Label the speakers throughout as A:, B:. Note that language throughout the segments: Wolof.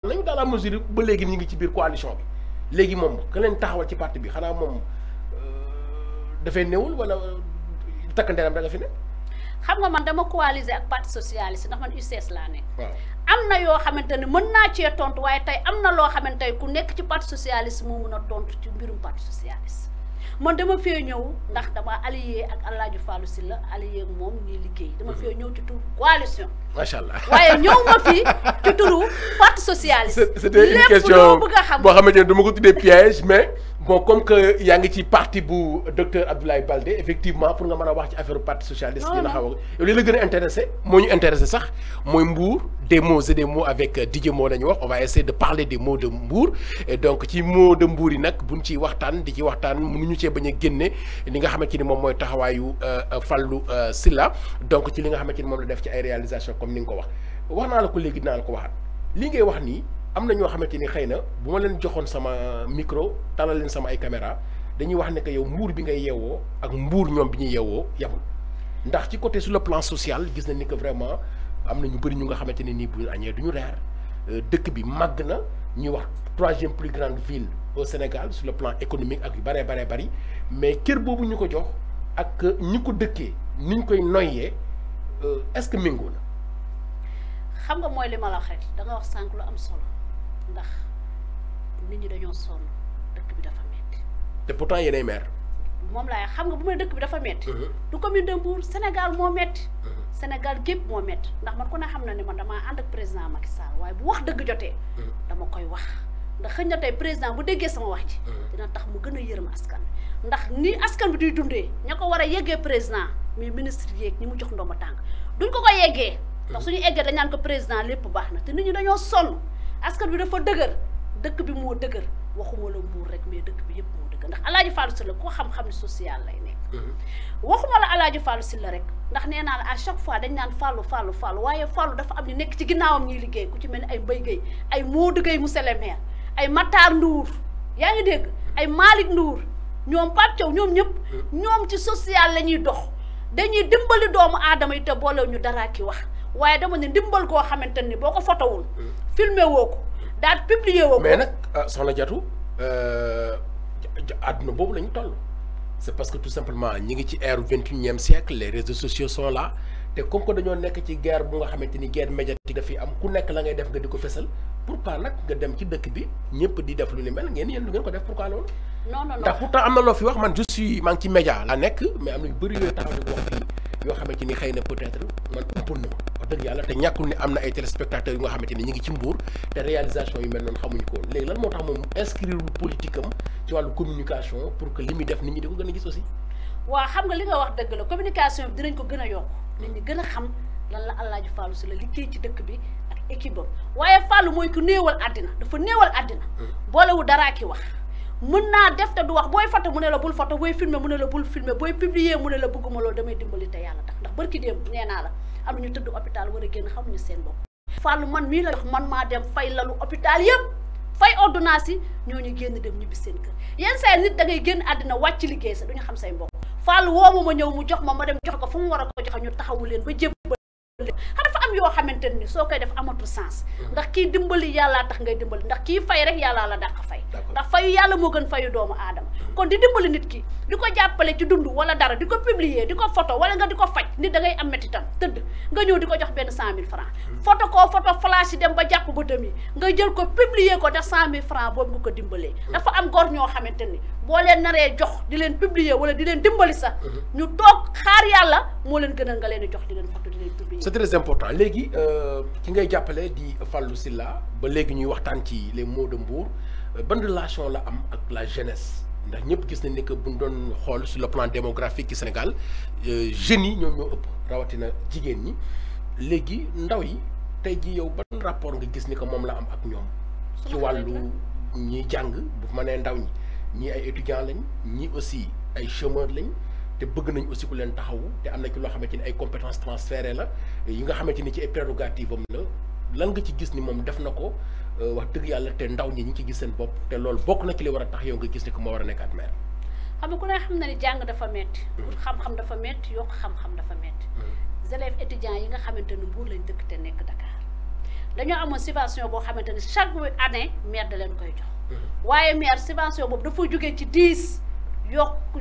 A: nañu dans la mesure ba léegi ñu ngi ci biir coalition bi léegi moom ka leen taxawal ci parti bi xanaa moom dafay néewul wala takkandeeram da nga fi ne.
B: xam nga man dama coaliser ak parti socialiste ndax man UCS laa nekk.
A: waaw
B: am na yoo xamante ne mën naa cee tontu waaye tey am na loo xamante ne ku nekk ci parti socialiste moo mën a tontu ci mbirum parti socialiste. man dama fee ñëw ndax dama allié ak El Hadj Fallou Sylla allié ak moom ñuy liggéey dama fee ñëw ci turu coalition.
A: macha allah
B: waaye ñëw ma fi ci turu parti socialiste.
A: c'était une question boo xamante ne dama ko tuddee piège mais bon comme que yaa ngi ci parti bu docteur Abdoulaye Baldé effectivement pour nga mën a wax ci affaire parti socialiste. dina xaw a yow li la gën a intéressé moo ñu intéressé sax mooy Mbour des mots et des mots avec Didier Mo la ñu wax on va essayer de parler des mots de Mbour et donc ci mots de Mbour yi nag buñ ciy waxtaan di ci waxtaan mënuñu cee bañ a génne li nga xamante ni moom mooy taxawaayu Fallou Sylla donc ci li nga xamante ni moom la def ci ay réalisation comme ni nga ko wax naa la ko léegi dinaa la ko waxaat li ngay wax nii am na ñoo xamante ni xëy na bu ma leen joxoon sama micro talal leen sama ay caméra dañuy wax ne que yow Mbour bi ngay yeewoo ak Mbour ñoom bi ñuy yeewoo yamul ndax ci côté sur le plan social gis nañ ni que vraiment am na ñu bëri ñu nga xamante ne nii bu ñu añee du ñu reer dëkk bi màgg na ñuy wax 3e plus grande ville au Sénégal sur le plan économique ak yu bëree bëri mais kër boobu ñu ko jox ak ñi ko dëkkee ni ñu koy noyyee est-ce que méngoo na.
B: xam nga mooy li ma la wax rek da nga wax sànq lu am solo ndax nit ñi dañoo sonn dëkk bi dafa metti
A: te pourtant yéenay maire.
B: moom laay xam nga bu may dëkk bi dafa metti du commune de Mbour Sénégal moo metti Sénégal gépp moo metti ndax man ku ne xam na ne man damaa ànd ak président Macky Sall waaye bu wax dëgg jotee dama koy wax ndax xëy na tey président bu déggee sama wax ji dina tax mu gën a yërëm askan bi ndax ni askan bi duy dundee ña ko war a yeggee président muy ministre yeeg ñi mu jox ndomba tànk duñ ko yeggee ndax suñu eggee dañ naan ko président lépp baax na te nit ñi dañoo sonn askan bi dafa dëgër dëkk bi moo dëgër waxuma la Mbour rek mais dëkk bi yëpp moo dëgër ndax El Hadj Fallou Sylla ko xam-xam ni social lay nekk waxuma la El Hadj Fallou Sylla rek ndax nee naa la à chaque fois dañ naan Fallou waaye Fallou dafa am ñu nekk ci ginnaawam ñuy liggéey ku ci mel ni ay Mbaye Gueye ay Modou Gueye monsieur le maire ay Matar Ndour yaa ngi dégg ay Malick Ndour ñoom Pape Thiaw ñoom ñëpp ñoom ci social la ñuy dox dañuy dimbali doomu aadama yi te boolew ñu dara ki wax waaye dama ne ndimbal koo xamante ni boo ko fotowul filmé woo ko daal publié woo ko
A: mais nag soxna Diatou àdduna boobu la ñu toll c'est parce que tout simplement ñi ngi ci ère 21e siècle les réseaux sociaux sont là te comme que dañoo nekk ci guerre bu nga xamante ni guerre médiatique dafay am ku nekk la ngay def nga di ko fesal pourquoi nag nga dem ci dëkk bi ñëpp di def lu ni mel ngeen yéen lu ngeen ko def pourquoi loolu
B: non
A: ndax pourtant am na loo fi wax man je suis maa ngi ci média la nekk mais am na yu bëri yooyu taxaw di wax fii yoo xamante ni xëy na peut-être man ëppoon na wax dëgg yàlla te ñàkkul ne am na ay téléspectateurs yu nga xamante ni ñu ngi ci Mbour te réalisation yu mel noonu xamuñu ko léegi lan moo tax moom inscrire politique am ci wàllu communication pour que li muy def nit ñi di ko gën a gis aussi.
B: waaw xam nga li nga wax dëgg la communication bi dinañ ko gën a yokk nit ñi gën a xam lan la El Hadj Fallou Sylla liggéey ci dëkk bi ak équipe am waaye Fallou mooy ku néewal àddina dafa néewal àddina boolewu daraa ki wax mën naa def te du wax booy photo mu ne la bul photo booy filmer mu ne la bul filmer booy publier mu ne la bëgguma loolu damay dimbali te yàlla tax ndax barki démb nee naa la am na ñu tëdd hôpital war a génn xamuñu seen bopp Fallou man mii la wax man maa dem fay lalu hôpital yëpp fay ordonnance yi ñooñu génn dem ñibbi seen kër yenn saa nit da ngay génn àddina wàcc liggéey sa duñu xam say mbokk Fallou woo ma ñëw mu jox ma dem jox ko fu mu war a ko joxe ñu taxawu leen ba jébbal xam dafa am yoo xamante ni soo koy def amatul sens ndax kii dimbali yàllaa tax ngay dimbali ndax kii fay rek yàllaa la dàq fay ndax fayu yàlla moo gën fayu doomu aadama kon di dimbali nit ki di ko jàppale ci dund wala dara di ko publier di ko photo wala nga di ko faj nit da ngay am métitam tëdd nga ñëw di ko jox benn 100 000 francs photo koo photo flash yi dem ba jàpp ba demi nga jël ko publier ko def 100 000 francs boobu nga ko dimbalee dafa am góor ñoo xamante ni boo leen naree jox di leen publier wala di leen dimbali sax ñu toog xaar yàlla moo leen gënal nga leen di jox di leen photo di leen publier.
A: c'est très important léegi ki ngay jàppale di Fallou Sylla ba léegi ñuy waxtaan ci les mots de Mbour ban relation la am ak la jeunesse ndax ñëpp gis nañ ne que bu ñu doon xool sur le plan démographique ci Sénégal jeunes yi ñoom ñoo ëpp rawatina jigéen ñi léegi ndaw yi tey jii yow ban rapport nga gis ni que moom la am ak ñoom ci wàllu ñiy jàng bu ma nee ndaw ñi ñii ay étudiants lañ ñii aussi ay chômeurs lañ te bëgg nañ aussi ku leen taxawu te am na ci loo xamante ni ay compétences transférées la yi nga xamante ni ci ay prérogatives am la lan nga ci gis ni moom def na ko wax dëgg yàlla te ndaw ñi ñu ci gis seen bopp te loolu bokk na ci li war a tax yow nga gis ni que moo war a nekkaat maire.
B: xam nga ku ne xam na ni jàng dafa metti xam-xam dafa metti yokk xam-xam dafa metti élèves étudiants yi nga xamante ni Mbour lañ dëkk te nekk Dakar dañoo amoon subvention boo xamante ni chaque année maire da leen koy jox waaye maire subvention boobu dafa jógee ci 10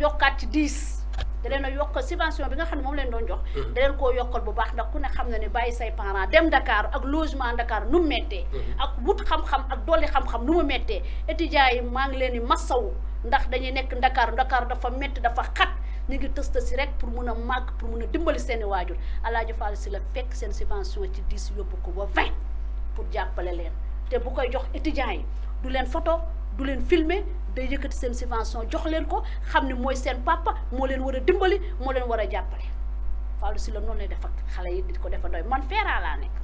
B: yokkaat ci 10 da leen a yokkal subvention bi nga xam ne moom leen doon jox da leen koo yokkal bu baax ndax ku ne xam na ne bàyyi say parents dem Dakar ak logement Dakar nu mu méttee ak wut xam-xam ak dolli xam-xam nu mu méttee étudiants yi maa ngi leen di massawu ndax dañuy nekk Dakar dafa métti dafa xat ñu ngi tës rek pour mun a màgg pour mun a dimbali seen i waajur Alaaji Fall si la fekk seen subvention ci 10 yóbbu ko ba 20 pour jàppale leen te bu koy jox étudiants yi du leen photo du leen filmer day yëkkati seen subvention jox leen ko xam ne mooy seen papa moo leen war a dimbali moo leen war a jàppale Fallou Sylla noonu lay def ak xale yi di ko defa doy man Feera laa nekk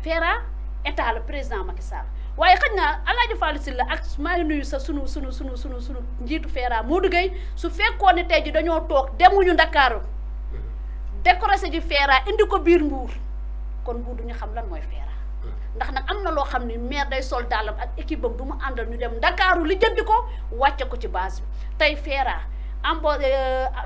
B: Feera état le président Macky Sall waaye xëy na Alaaji Fallou Sylla ak maa ngi nuyu sa sunu njiitu Feera Modou Gueye su fekkoon ne tey ji dañoo toog demuñu Ndakaaru décoré ji Feera indi ko biir Mbour kon Mbour duñu xam lan mooy Feera ndax nag am na loo xam ni maire day sol dàllam ak équipe bam du mu àndal ñu dem Ndakaaru li jëndi ko wàcce ko ci base bi tey Feera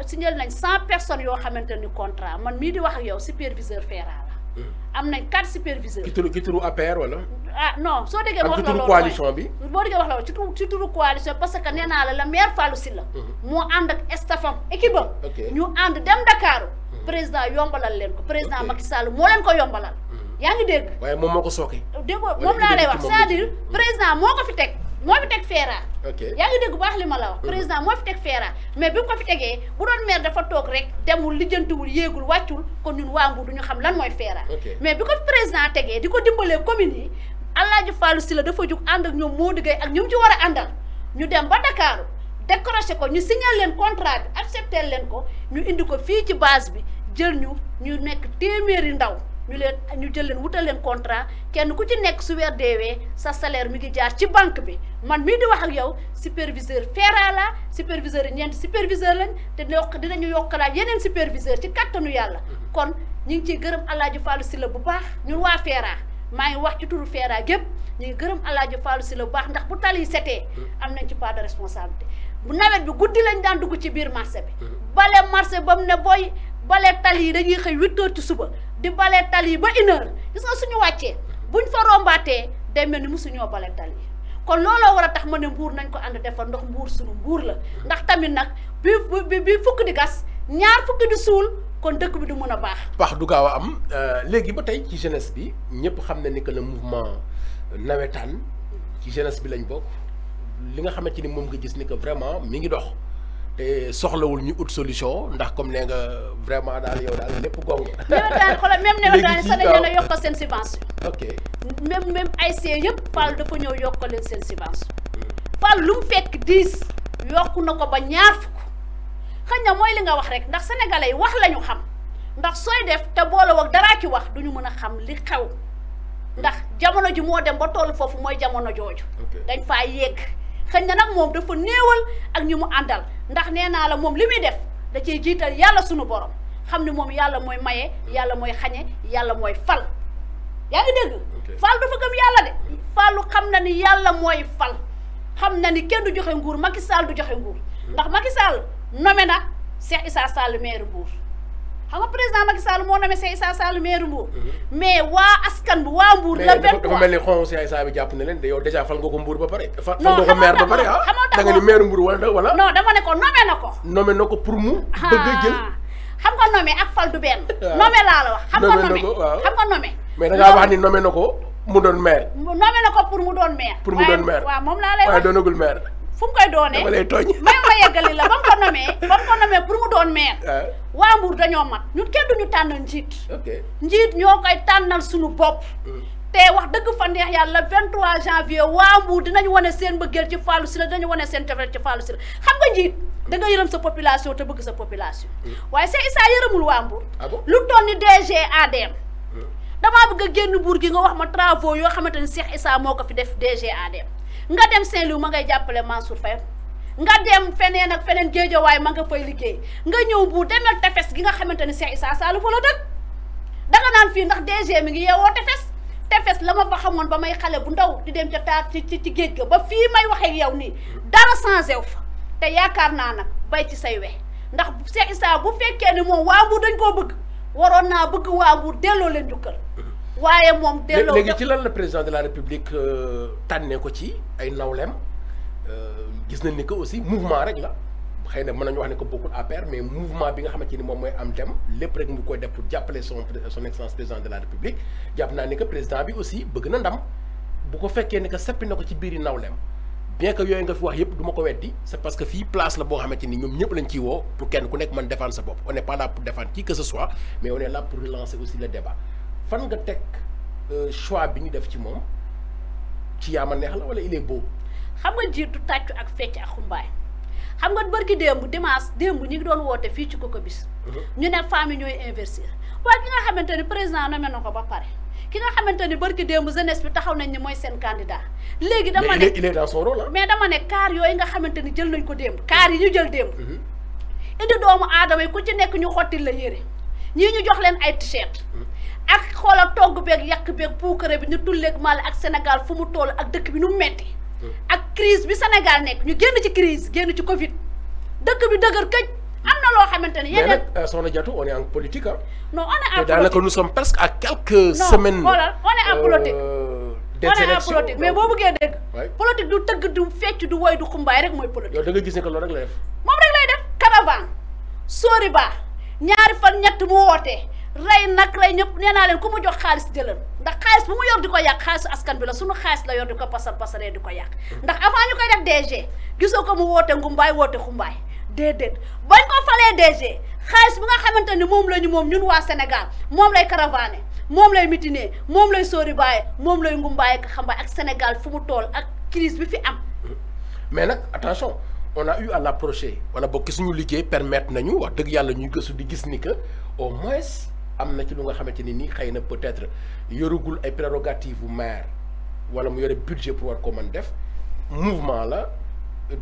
B: signé nañ 100 personnes yoo xamante ni contrat man mii di wax ak yow superviseur Feera la am nañ 4 superviseurs.
A: ci turu APR wala.
B: ah non soo déggee wax la loolu
A: ci turu coalition bi.
B: boo déggee wax la loolu ci turu coalition parce que nee naa la maire Fallou Sylla moo ànd ak staffam équipe am ñu ànd dem Ndakaaru président yombalal leen ko président Macky Sall moo leen ko yombalal yaa ngi dégg.
A: waaye moom moo ko sooke.
B: dégg moom laa lay wax c'est-à-dire président moo ko fi teg moo fi teg Feera. yaa ngi dégg bu baax li ma la wax. président moo fi teg Feera mais bi mu ko fi tegee bu doon maire dafa toog rek demul lijjantiwul yéegul wàccul kon ñun waa Mbour du ñu xam lan mooy Feera. mais bi ko fi président tegee di ko dimbalee communes yi Alaaji Fallou Sylla dafa jug ànd ak ñoom Modou Gueye ak ñoom ci war a àndal ñu dem ba Dakar décroché ko ñu signé leen contrat bi accepté leen ko ñu indi ko fii ci base bi jël ñu nekk téeméeri ndaw. ñu jël leen wutal leen contrat kenn ku ci nekk su weer deewee sa salaire mi ngi jaar ci banque bi man mii di wax ak yow superviseur Feera la superviseur yi ñeenti superviseur lañ te dinañu yokkalaat yeneen superviseur ci kattanu yàlla kon ñu ngi ciy gërëm Alaaji Fallou Sylla bu baax ñun waa Feera maa ngi wax ci turu Feera gépp ñu ngi gërëm Alaaji Fallou Sylla bu baax ndax bu tali yi setee am nañ ci part de responsabilité bu nawet bi guddi lañ daan dugg ci biir marché bi bale marché ba mu ne booy bale tali yi dañuy xëy 8 heures ci suba di bale tali yi ba 1 heure gis nga suñu wàccee buñ fa rombaatee day mel ni mosuñoo bale tali yi kon looloo war a tax ma ne Mbour nañ ko ànd defar ndox Mbour suñu Mbour la ndax tamit nag bi fukk di gas ñaar fukki di suul kon dëkk bi du mën a baax. baax
A: du gaaw a am léegi ba tey ci jeunesse bi ñëpp xam na ni que le mouvement nawetaan ci jeunesse bi lañ bokk li nga xamante ni moom nga gis ni que vraiment mi ngi dox. te soxlawul ñu ut solution ndax comme nee nga vraiment daal yow daal lépp gong.
B: nawetaan xoolal même nawetaan sax dañ leen a yokkal seen subvention.
A: ok
B: même ASC yëpp Fall dafa ñëw yokkal leen seen subvention. Fall lu mu fekk 10 yokku na ko ba ñaar fukk xëy na mooy li nga wax rek ndax sénégalais yi wax lañu xam ndax sooy def te boole wak daraa ci wax duñu mën a xam li xew ndax jamono ji moo dem ba toll foofu mooy jamono jooju. dañ faa yegg. xëy na nag moom dafa néewal ak ñu mu àndal ndax nee naa la moom li muy def da cee jiital yàlla sunu borom xam ne moom yàlla mooy maye yàlla mooy xañe yàlla mooy fal yaa ngi dégg fal dafa gëm yàlla de Fallu xam na ni yàlla mooy fal xam na ni kenn du joxe nguur Macky Sall du joxe nguur ndax Macky Sall nommé na Cheikh Issa Sall maire Mbour xam nga président Macky Sall moo nommé Cheikh Issa Sall maire Mbour mais waa askan bi waa Mbour la
A: dafa mel ni xon Cheikh Issa bi jàpp ne leen de yow déjà fal nga ko Mbour ba pare fal nga ko maire ba pare da nga ni maire Mbour wala
B: non dama ne ko nommé na ko
A: pour mu bëgg a jël
B: xam nga nommé ak fal du benn nommé laa la wax xam nga nommé
A: mais da ngaa wax ni nommé na ko mu doon maire
B: nommé na ko pour mu doon maire waaw moom laa lay wax
A: waaye doonagul maire
B: fu mu koy doonee
A: dama lay tooñ
B: même ma yeggali la ba mu ko nommé pour mu doon maire waa Mbour dañoo mat ñun kenn duñu tànnal njiit ñoo koy tànnal suñu bopp te wax dëgg fa neex yàlla 23 janvier waa Mbour dinañu wane seen bëggeel ci Fallou Sylla dinañu wane seen cofeel ci Fallou Sylla xam nga njiit da nga yërëm sa population te bëgg sa population waaye Cheikh Issa yërëmul waa Mbour lu toll ni DG ADM damaa bëgg a génn Mbour gi nga wax ma travaux yoo xamante ni Cheikh Issa moo ko fi def DG ADM nga dem Saint-Louis ma ngay jàppale Mansour Faye nga dem feneen ak feneen Géejawaay ma nga fay liggéey nga ñëw Mbour demel tefes gi nga xamante ni Cheikh Issa Sall fa la dëkk danga naan fii ndax DG mi ngi yeewoo tefes la ma fa xamoon ba may xale bu ndaw di dem ca taat ci géej ga ba fii may waxee yow nii dara changé wu fa te yaakaar naa nag bay ci say we ndax Cheikh Issa bu fekkee ni moom waa Mbour dañ koo bëgg waroon naa bëgg waa Mbour delloo leen jukkal waaye moom delloo
A: léegi ci lan la président de la république tànnee ko ci ay nawleem gis nañ ni que aussi mouvement rek la xëy na mën nañu wax ne que bokkul APR mais mouvement bi nga xamante ni moom mooy am dem lépp rek mu koy def pour jàppale son excellence président de la république jàpp naa ni que président bi aussi bëgg na ndam bu ko fekkee ni que seppi na ko ci biiri nawleem bien que yooyu nga fi wax yëpp du ma ko weddi c'est parce que fii place la boo xamante ni ñoom ñëpp lañ ciy woo pour kenn ku nekk mën défendre sa bopp on n'est pas là pour défendre qui que ce soit mais on est là pour relancer aussi le débat fan nga teg choix bi ñu def ci moom ci yaama neex la wala il est beau.
B: xam nga jiitu tàccu ak fecc ak xumbaay xam nga bërki démb dimanche démb ñi ngi doon woote fii ci koko bis ñu ne femmes yi ñooy investir waaye ki nga xamante ni président nommé na ko ba pare ki nga xamante ni bërki démb jeunesse bi taxaw nañ ni mooy seen candidat léegi dama ne
A: il est dans son rôle
B: mais dama ne kaar yooyu nga xamante ni jël nañ ko démb kaar yi ñu jël démb indi doomu aadama yi ku ci nekk ñu xottil la yére ñii ñu jox leen ay t-shirt ak xoolal togg beeg yàq beeg puukare bi ñu tulleeg Mali ak Sénégal fu mu toll ak dëkk bi nu mu metti ak crise bi Sénégal nekk ñu génn ci crise génn ci Covid dëkk bi dëgër këj am na loo xamante ni yeneen
A: mais nag soxna Diatou on est en politique
B: non on est en politique
A: daanaka nous sommes presque à quelques semaines
B: xoolal on est en politique
A: des élections
B: politique mais boo bëggee dégg politique du tëgg du fecc du woy du xumbaay rek mooy politique
A: yow da nga gis ne que loolu rek la def
B: moom rek lay def caravane sóori baa ñaari fan ñett mu wootee rey nag rey ñëpp nee naa leen ku mu jox xaalis jëlal ndax xaalis bu mu yor di ko yàq xaalisu askan bi la sunu xaalis la yor di ko pasaree di ko yàq ndax avant ñu koy def DG gisoo ko mu woote ngumbaay woote xumbaay déedéet bañ ko falee DG xaalis bi nga xamante ni moom la ñu moom ñun waa Sénégal moom lay caravane moom lay mitine moom lay sóori baaye moom lay ngumbaay ak xambaay ak Sénégal fu mu toll ak crise bi fi am
A: mais nag attention on a eu à l'approcher wala bokk suñu liggéey permettre nañu wax dëgg yàlla ñuy gëstu di gis ni que au moins am na ci lu nga xamante ni nii xëy na peut-être yorugul ay prérogatives bu maire wala mu yore budget pour war ko mën def mouvement la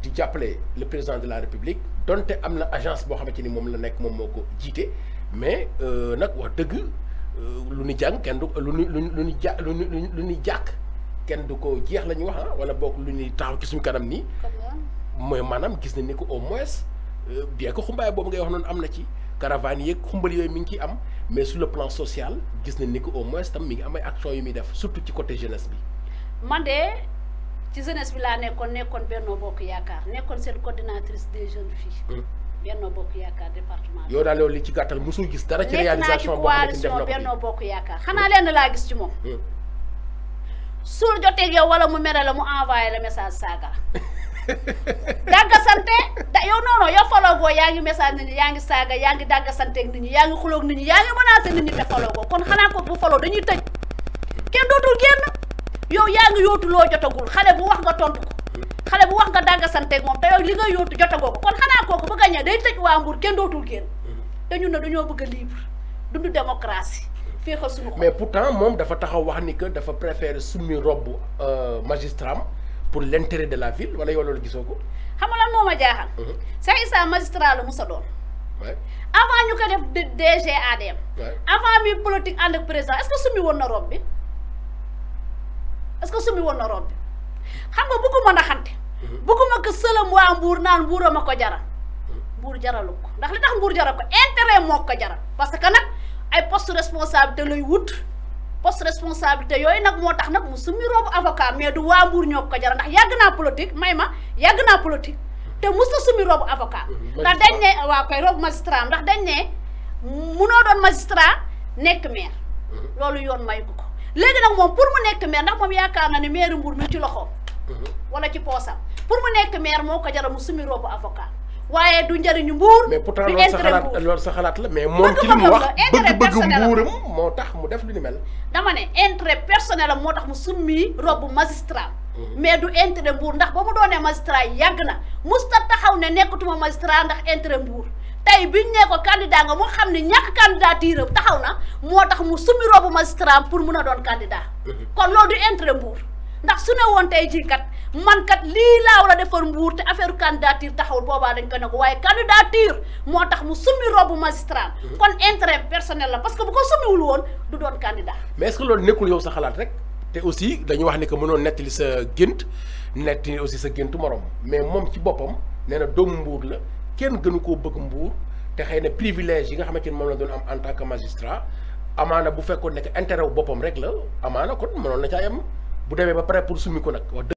A: di jàppale le président de la république donte am na agence boo xamante ni moom la nekk moom moo ko jiite mais nag wax dëgg lu ni jàng kenn du lu ni jàkk kenn du ko jeex la ñuy wax wala boog lu ñuy taxaw ci suñu kanam nii mooy maanaam gis nañ ni ko au moins bien que xumbaay boobu ngay wax noonu am na ci caravane yeeg xumbal yooyu mi ngi ciy am mais sur le plan social gis nañ ni que au moins tam mi ngi am ay actions yu muy def surtout ci côté jeunesse bi.
B: man de ci jeunesse bi laa nekkoon Benno Bokk Yaakaar nekkoon seen coordinatrice des jeunes filles. Benno Bokk Yaakaar département bi.
A: yow daal loolu li ci gàttal mosoo gis dara ci réalisation boo xamante ni def na ko
B: Benno Bokk Yaakaar xanaa lenn laa gis ci moom. suul joteeg yow wala mu mere la mu envoyé le message saaga dagga sante da yow non yow falogoo yaa ngi message nit ñi yaa ngi saaga yaa ngi dagga santeeg nit ñi yaa ngi xuloog nit ñi yaa ngi menacé nit ñi te falogoo kon xanaa ko bu faloo dañuy tëj kenn dootul génn yow yaa ngi yóotu loo jotagul xale bu wax nga tontu ko xale bu wax nga dagga santeeg moom te yow li nga yóotu jotagoo ko kon xanaa kooku bëgg a ñëw day tëj waa Mbour kenn dootul génn te ñun ne dañoo bëgg a libre dundu démocratie féexal suñu xol.
A: mais pourtant moom dafa taxaw wax ni que dafa préférer summi robe magistrat pour l'intérêt de la ville wala yow loolu gisoo ko.
B: xam nga lan moo ma jaaxal. Cheikh Issa magistrat la musa doon. avant ñu ko def DG ADM. avant mi politique ànd ak président est-ce que summi woon na robe bi est-ce que summi woon na robe bi xam nga bëgguma naxante. bëgguma ko sëlam waa Mbour naan Mbour ma ko jaral. Mbour jaralu ko ndax li tax Mbour jaral ko intérêt moo ko jaral parce que nag ay poste responsabilité lay wut. poste responsabilité yooyu nag moo tax nag mu summi robu avocat mais du waa Mbour ñoo ko jaral ndax yàgg naa politique may ma yàgg naa politique te mos a summi robu avocat. ndax dañ ne waa koy robu magistrat ndax dañ ne munoo doon magistrat nekk maire. loolu yoon may ko ko léegi nag moom pour mu nekk maire ndax moom yaakaar na ne maire Mbour mi ci loxoom. wala ci poosam pour mu nekk maire moo ko jaral mu summi robu avocat. waaye du njëriñu Mbour.
A: mais pourtant loolu sa xalaat la mais moom ci li mu wax bëgg-bëgg Mbuuram moo tax mu def lu ni mel.
B: dama ne intérêt personnel am moo tax mu summi robu magistrat. mais du intérêt Mbour ndax ba mu doonee magistrat yàgg na musta taxaw ne nekkatuma magistrat ndax intérêt Mbour tey biñ ne ko candidat nga mu xam ne ñàkk candidature taxaw na moo tax mu summi robu magistrat pour mun a doon candidat. kon loolu du intérêt Mbour ndax su ne woon tey jii kat. man kat lii laa war a defar Mbour te affaire candidature taxawul boobaa dañ ko ne ko waaye candidature moo tax mu summi robu magistrat. kon intérêt personnel la parce que bu ko summiwul woon du doon candidat.
A: mais est-ce que loolu nekkul yow sa xalaat rek te aussi dañuy wax ni que mënoon nettali sa gént nettali aussi sa géntu morom mais moom ci boppam nee na doomu Mbour la kenn gënu koo bëgg Mbour te xëy na privilège yi nga xamante ni moom la doon am en tant que magistrat amaana bu fekkoon ne intérêt wu boppam rek la amaana kon mënoon na caa yem bu demee ba pare pour summi ko nag wax